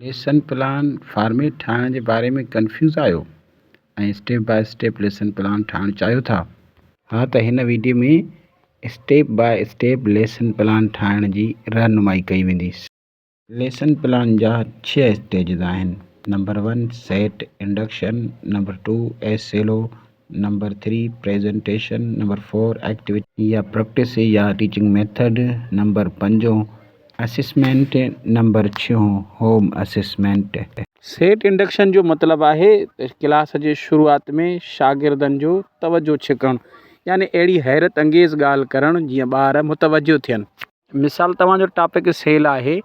Lesson plan format ٺاهڻ جي باري ۾ ڪنفيوز آهيو ۽ step by step lesson plan ٺاهڻ چاهيو ٿا؟ ها ته هن video ۾ step by step lesson plan ٺاهڻ جي رهنمائي ڪئي ويندي. ليسن پلان جا ڇهه اسٽيجز آهن، number one set induction, number two S L O, number three presentation, number four activity يا پريڪٽس يا ٽيچنگ ميٿڊ، نمبر پنجون اسيسمينٽ نمبر ڇهون هوم اسيسمينٽ. سيٽ انڊڪشن جو مطلب آهي ته ڪلاس جي شروعات ۾ شاگردن جو توجهه ڇڪڻ يعني اهڙي حيرت انگيز ڳالهه ڪرڻ جيئن ٻار متوجهه ٿين. مثال توهان جو ٽاپڪ سيل آهي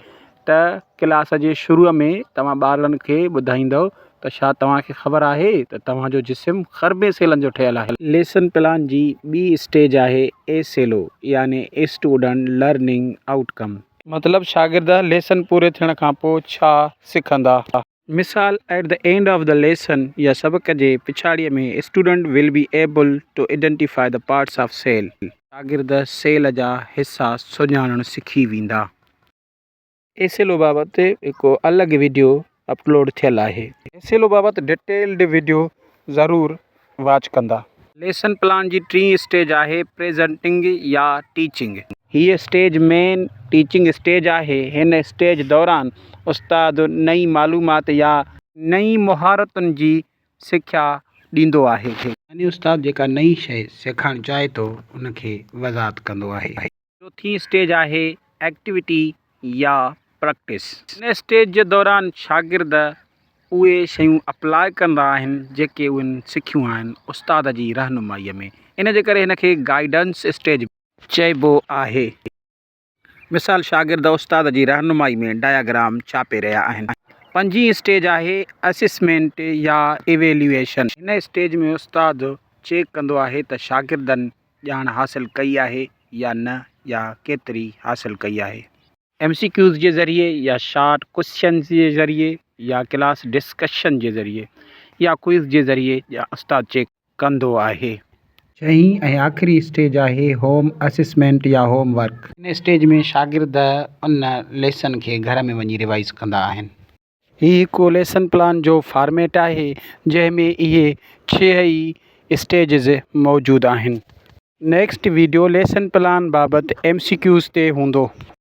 ته ڪلاس جي شروع ۾ توهان ٻارڙن کي ٻڌائيندؤ ته ڇا توهان کي خبر آهي ته توهان جو جسم خربين سيلن جو ٺهيل آهي. ليسن پلان جي ٻي اسٽيج آهي ايس ايل او يعني اسٽوڊنٽ لرننگ آئوٽ ڪم. مطلب شاگرد ليسن پوري ٿيڻ کان پوء ڇا سکندا. مثال at the end of the lesson يا سبق جي پڇاڙيء ۾ student will be able to identify the parts of cell. شاگرد سيل جا حصا سڃاڻڻ سکي ويندا. ايس ايل او بابت هڪ الڳ وڊيو اپلوڊ ٿيل آهي. ايس ايل او بابت ڊيٽيلڊ وڊيو ضرور واچ ڪندا. ليسن پلان جي ٽين اسٽيج آهي پريزنٽنگ يا ٽيچنگ. هيء اسٽيج مين ٽيچنگ اسٽيج آهي. هن اسٽيج دوران استاد نئين معلومات يا. نئين مهارتن جي سکيا ڏيندو آهي. يعني استاد جيڪا نئين شيء سيکارڻ چاهي ٿو ان کي وضاحت ڪندو آهي. چوٿين اسٽيج آهي ايڪٽيوٽي يا پريڪٽس. ان اسٽيج جي دوران شاگرد اهي شيون اپلاء ڪندا آهن جيڪي اهن سکيون آهن استاد جي رهنمائي ۾. ان جي ڪري هن کي گائيڊنس اسٽيج چئبو آهي. مثال شاگرد استاد جي رهنمائي ۾ ڊاياگرام ڇاپي رهيا آهن. پنجين اسٽيج آهي اسيسمينٽ يا ايويليوئيشن. هن اسٽيج ۾ استاد چيڪ ڪندو آهي ته شاگردن ڄاڻ حاصل ڪئي آهي يا نه يا ڪيتري حاصل ڪئي آهي. ايم سي ڪيوز جي ذريعي يا شارٽ ڪوئسچنز جي ذريعي يا ڪلاس ڊسڪشن جي ذريعي يا ڪوئز جي ذريعي يا استاد چيڪ ڪندو آهي. ڇهين ۽ آخري اسٽيج آهي هوم اسيسمينٽ يا هوم ورڪ. هن اسٽيج ۾ شاگرد ان ليسن کي گهر ۾ وڃي ريوائيز ڪندا آهن. هي هڪ ليسن پلان جو فارميٽ آهي جنهن ۾ اهي ڇهه ئي اسٽيجز موجود آهن. نيڪسٽ ويڊيو ليسن پلان بابت ايم سي ڪيوز تي هوندو.